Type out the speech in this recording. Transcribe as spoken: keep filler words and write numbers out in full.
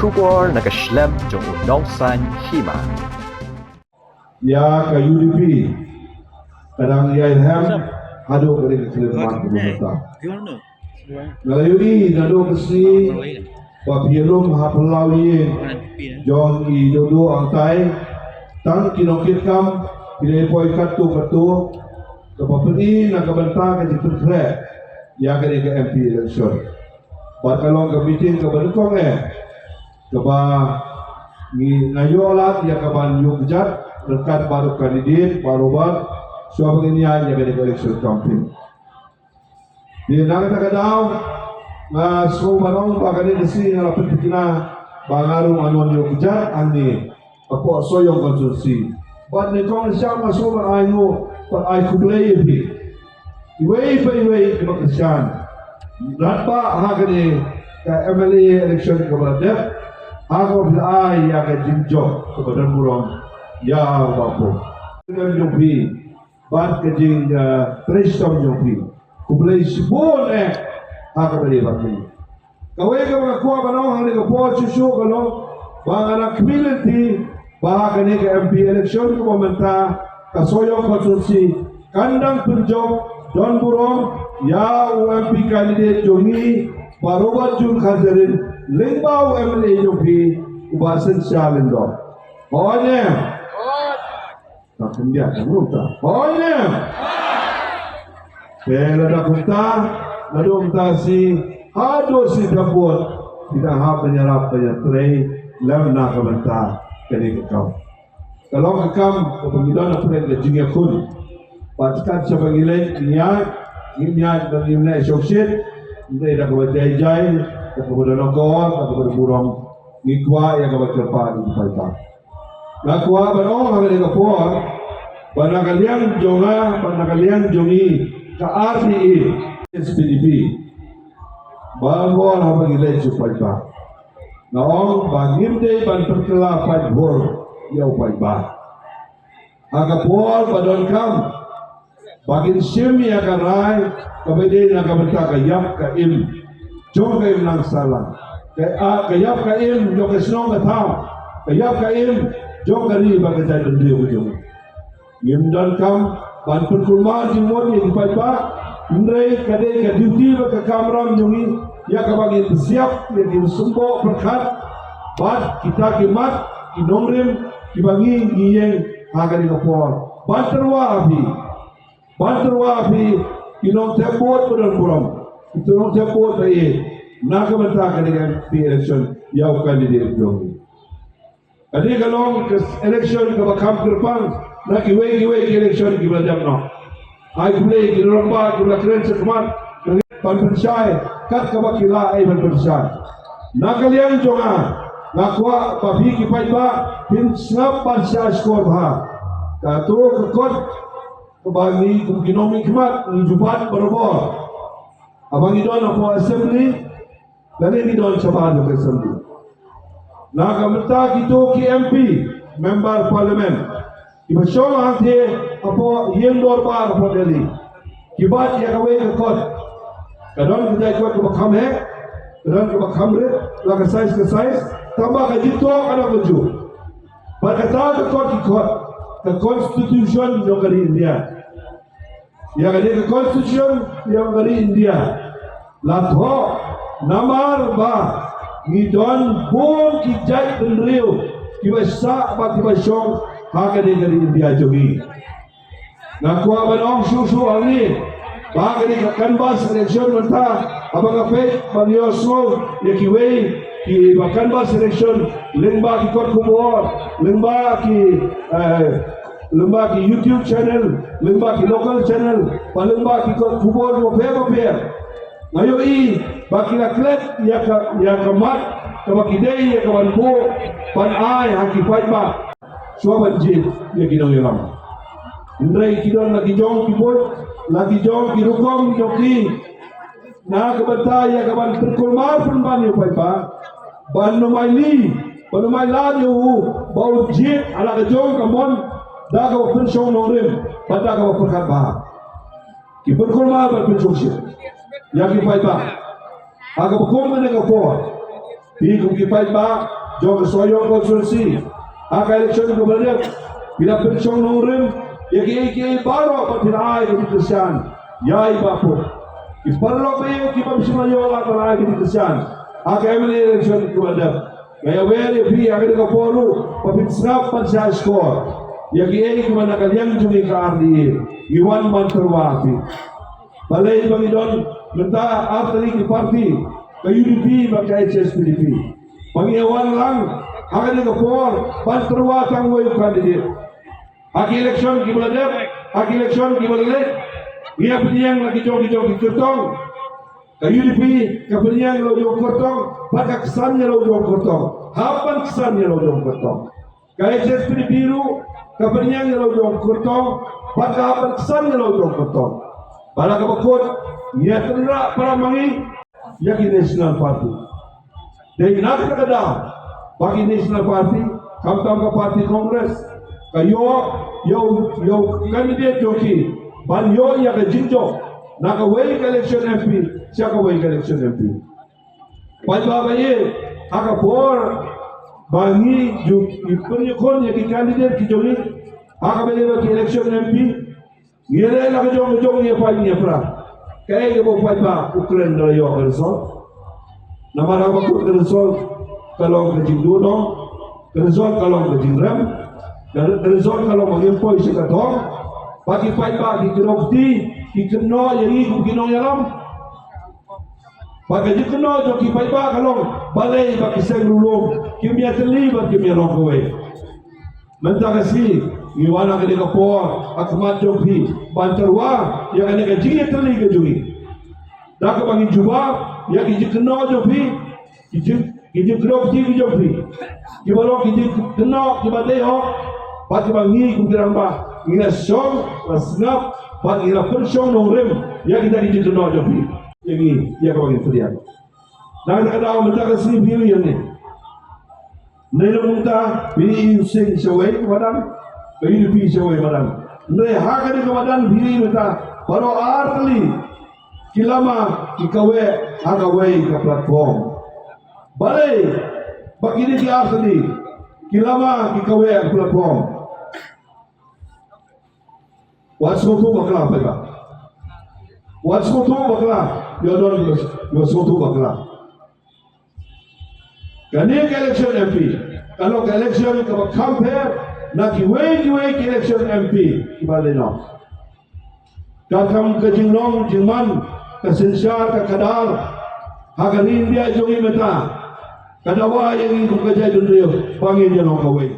Khubor na ka shlem jong u Nongsaiñ Hima. Ïa ka U D P ka dang ïai rhem haduh ka dei ka khyllipmat ka mynta. Nga la ïohi naduh ka sngi ba phi ïalum ha phyllaw ïing jong i Duhduh Angtai, tang ki nongkitkam phi la ïa poi katto katto kaba pyni na ka bynta ka jingpynkhreh ïa kane ka M P election. Bad ka long ka meeting kaba nyngkong eh kaba ngi, nga ïoh lad ïa kaban ïuh kjat ryngkat bad u candidate baroh, bad shuwa ba ngin ïaid ïa kane ka election campaign. Te na kata ka daw nga sngew ban ong ba kane ka sngi nga la pynthikna ba nga ruh ngan wan ïuh kjat hangne hapoh Sohiong constituency. Bad nyngkong nyngshap nga sngew ban ai nguh bad ai khublei ïa phi iwei pa iwei kiba kyrshan, bad ba ha kane ka M L A election kaba la dep, ha kaba phi la ai ïa ka jingjop kaba don burom ïa u Bah Pung, ka jingtrei jong phi bad ka jing, eh, trei shitom jong phi. Khublei shibun eh ha kaba ïadei bad kane. Kawei kaba nga kwah ban ong hangne ka por shuh shuh ka long ba nga nang khmih lynti ba ha kane ka M P election kaba mynta, ka Sohiong constituency kan dang pynjop don burom ïa u M P candidate jong ngi, Bah Robert June Kharjahrin, lyngba u M L A jong phi, u Bah Synshar Lyngdoh. Hooid ne em? Ka khyndiat ka ngut ta. Hooid ne em? Te lada kumta, lada kumta shi haduh shi dang bud, phi dang hap ban ïarap ban ïatrei lem na ka bynta kane ka kam. Ka long ka kam kaba ngi don ha pdeng ka jingïakhun. Bad kat shaba ngi leit ngi ïaid, ngim ïaid ba ngim leh shongshit, ngi leit da kaba jai jai, da kaba don akor, da kaba don burom. Ngi kwah ïa kaba kyrpad ïa ki paidbah. Nga kwah ban ong ha kane ka por ba na ka liang jong nga, ba na ka liang jong ngi ka R D A, S P D P, ba bor haba ngi leit sha u paidbah, nga ong ba ngim dei ban pynkylla paidbah ïa u paidbah. Ha ka por ba donkam ba kin shim ïa ka rai kaba dei na ka bynta ka ïap ka im jong ka imlang sahlang, ka, a, ka ïap ka im jong ka shnong ka thaw, ka ïap ka im jong ka ri bad ka jaitbynriew ka jong ngi. Ngim donkam ban pynkulmar jingmut ïa ki paidbah, hynrei ka dei ka duty bad ka kamram jong ngi ïa kaba ngin pynsiap ïa ki symboh pyrkhat bad kita ki mat ki nongrim kiba ngi ngi ïeng ha kane ka por ban tyrwa ha phi. Ban tyrwa ha phi ki nongthep vote ba don burom, ki nongthep vote ba ïeit na ka bynta kane ka M P election ïa u candidate jong ngi. Kane ka long ka election kaba kham kyrpang na kiwei kiwei ki election kiba la dep noh. Ai khublei ïa ki rangbah kiba la kren shakhmat, ban pynshai kat kaba ki lah ai ban pynshai. Na ka liang jong nga, nga kwah ba phi ki paidbah phin sngap ban sngap shkor bha. Kato ka kot kaba ngi kum ki nongmihkhmat ngi ju bat barabor. Haba ngi don hapoh assembly lane ngi don shabar jong ka assembly. Na ka bynta kito ki M P, member parliament, kiba shong hangtei hapoh ïing dorbar hapoh Delhi, ki bat ïa kawei ka kot. Ka don ka jait kot kaba kham heh, ka don kaba kham rit, la ka size ka size, tangba ka jingthoh ka don kajuh. Bad kata ka kot ki kot ka constitution jong ka ri India. Ïa kane ka constitution jong ka ri India la thoh namar ba ngi don bun ki jaitbynriew kiba sah bad kiba shong ha kane ka ri India jong ngi. Nga kwah ban ong shuh shuh hangne ba kane ka canvass election mynta, haba nga peit ban ïohsngew ïa kiwei kiba canvass election lyngba ki kot khubor, lyngba ki, eh, lyngba ki YouTube channel, lyngba ki local channel, bad lyngba ki kot khubor bapher bapher, nga ïohi ba ki la klet ïa ka, ïa ka mat kaba ki dei ïa ka ban buh ban ai ha ki paidbah shuwa ban jied ïa ki nongïalam. Hynrei ki don la ki jong ki buit, la ki jong ki rukom jong ki na ka bynta ïa ka ban pynkulmar pynban ïa u paidbah, ban ym ailad, ban ym ailad ïa u ba un jied ha la ka jong ka mon da kaba pynshong nongrim bad da kaba pyrkhat bha. Ki pynkulmar bad pynshongshit ïa ki paidbah ha kaba kum kane ka por. Phi kum ki paidbah jong ka Sohiong constituency, ha ka election kaba la dep, phi la pynshong nongrim ïa kiei kiei baroh ba phi la ai ka jingkyrshan ïa i Bah Put. Ki paralok ba ïeit kiba ym shym la ïoh lad ban ai ka jingkyrshan ha ka M L A election kaba la dep. Nga ïawer ïa phi ha kane ka por ruh ba phin sngap ban shah shkor ïa kiei kiba na ka liang jong ngi ka R D A. Ngi wan ban tyrwa phi. Balei ba ngi don mynta ar tylli ki party, ka U D P bad ka H S P D P? Ba ngi ïa wan lang ha kane ka por ban tyrwa tang uwei u candidate? Ha ki election kiba la dep, ha ki election kiba la leit, ngi ïa pynïeng la ki jong ki jong ki kyrtong. Ka U D P ka pynïeng la u jong kyrtong bad ka ksan ïa la u jong kyrtong. Hap ban ksan ïa la u jong kyrtong. Ka H S P D P ruh ka pynïeng ïa la u jong kyrtong bad ka hap ban ksan ïa la u jong kyrtong. Bad la kaba kut, ngi ïa tynrah para ma ngi ïa ki National Party. Dei na kata ka daw ba ki National Party, khamtam ka party Congress, ka ïoh ïa u, ïa u candidate jong ki ban ïoh ïa ka jingjop na kawei ka election M P sha kawei ka election M P. Paidbah ba ïeit, ha ka por ba ngi ju, ngi pynïakhun ïa ki candidate ki jong ngi ha kaba ïadei bad ki election M P, ngi leh la ka jong ka jong, ngi ïa pait ngi ïa pra. Kaei kaba u paidbah u kren, da la ïoh ka result? Namar ha kaba kut ka result ka long ka jingduhnong, ka result ka long ka jingrem, ka, ka result ka long ba ngim poi sha ka thong. Ba ki paidbah ki kynnoh kti, ki kynnoh ïa ngi kum ki nongïalam. Bad ka jingkynnoh jong ki paidbah ka long, balei ba ki seng riewlum kim ïatylli bad kim ïalong kawei? Mynta ka sngi ngi wan ha kane ka por ha khmat jong phi ban tyrwa ïa kane ka jingïatylli ka jong ngi. Da kaba ngi jubab ïa ki jingkynnoh jong phi, ki jing, ki jingkynnoh ki jong phi, kiba long ki jingkynnoh kiba dei hok, bad kiba ngi kum ki rangbah ngi la shong, la sngap bad ngi la pynshong nongrim ïa kita ki jingkynnoh jong phi. Ïa ngi, ïa kaba ngi pdiang. Na kata ka daw mynta ka sngi phi ïohi ïa ngi. Ngi la mynta phi ïohi u sing shawei ka madan, ka U D P shawei madan. Ngi ha kane ka madan phi ïohi mynta baroh ar tylli ki lama ki kaweh ha kawei ka platform. Balei ba kine ki ar tylli ki lama ki kaweh ha ka platform? Wat sngewthuh bakla, paidbah. Wat sngewthuh bakla. Ïa don, ïa sngewthuh bakla. Kane ka election M P ka long ka election kaba kham pher na kiwei kiwei ki election M P kiba la leit noh. Ka kam ka jinglong jingman, ka synshar, ka kdar ha ka ri India jong ngi mynta ka dawa ïa ngi kum ka jaitbynriew ba ngin ïa long kawei.